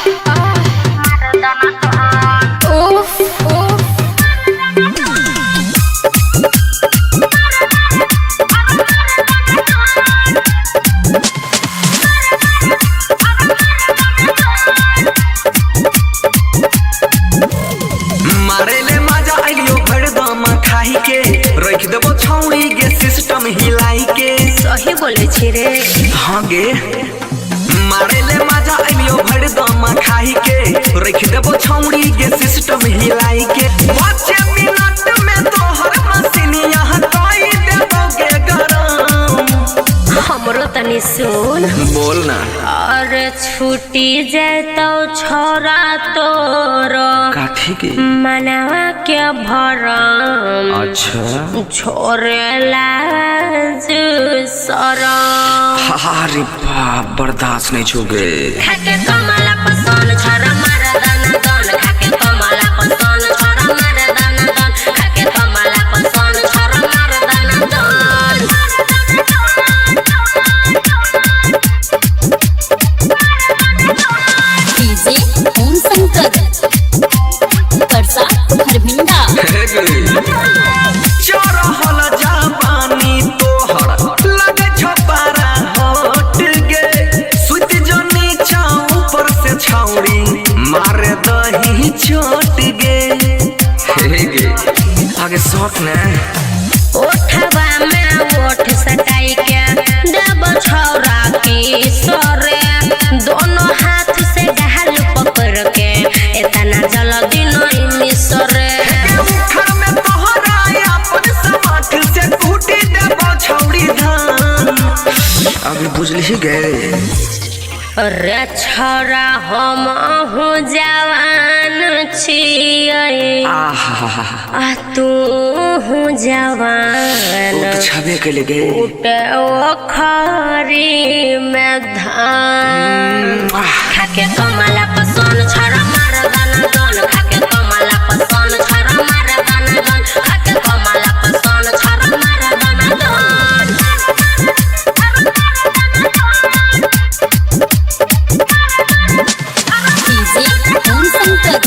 उफ उफ। मारेले मजा आइलियो भरदम खाई के रख देबो छौड़ी गे सिस्टम हिलाई के। सही बोले छी रे। हाँ गे, मारेले मजा आइलियो भरदम खाई के रख देबो छौड़ी गे सिस्टम हिलाई के। 5 मिनट में तोहर मशीन यहाँ कई देबो गे गरम। हमरो तनी सुन। बोल ना। अरे छुटी जैतो छोरा तोरो काथी के मनवा के भरम। अच्छा। छोरे लाज शरम। अरे बाप, बर्दाश्त नहीं छूगे। खाके कमला पसंद छोरा मरदाना दन। खाके कमला पसंद छोरा मरदाना दन। खाके कमला पसंद छोरा मरदाना दन। डीजे ओम शंकर परसा हरभिंडा। चढ़ल जवानी तोहर लगे छपारा हट गे। सुत जो नीचा ऊपर से छौड़ी मार दही चोट गे। हे गे आगे शौक ने। ओठवा में ओठ सटाई के देब छौरा की सरे। दोनों हाथ से गाल पकड़ के इतना जल्दी नहीं मिसरे। घर में तोहरा अपन समाठ से टूटी देबो छौड़ी धान। अभी बुझली गए। रे छौरा हम हूँ जवान छियै आहा आ तू हूँ जवान। तो छबे के ले गए। उठे ओखरी में धान। खाके कमला पसंद छोरा मरदाना दन। खाके कमला पसंद छोरा मरदाना दन। खाके कमला पसंद छोरा मरदाना दन। डीजे ओम शंकर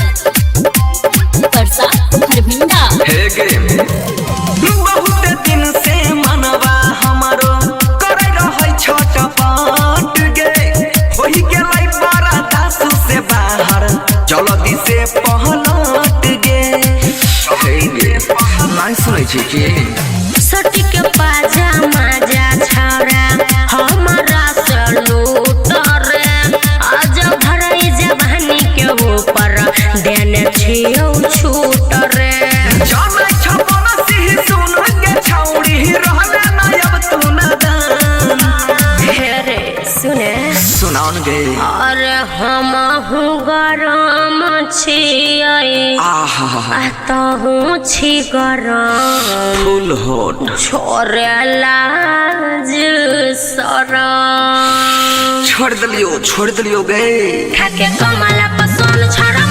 परसा हरभिंडा। हे गे बहुत दिन से मनवा हमारो करे रहै छटपट गे। होई गेलै बड़ा दासु से बाहर जल्दी से पहलट गे। हे गे नहीं सुनै छी की। सटी के पाजामा जा छौरा हमारा से लूट रे। आज भरई जवानी के ऊपर देने छियौ छूट रे। जानै छपन सिंह सुन गे छौड़ी रहले ना अब तू नादान। हे रे सुने। सुनाउन गे। अरे हम हूँ गरम छियै आहा आ तहूँ छी गरम। फुल होट छोरे लाज शरम। छोड़ देलियो गे। खाके कमला पसंद छोरा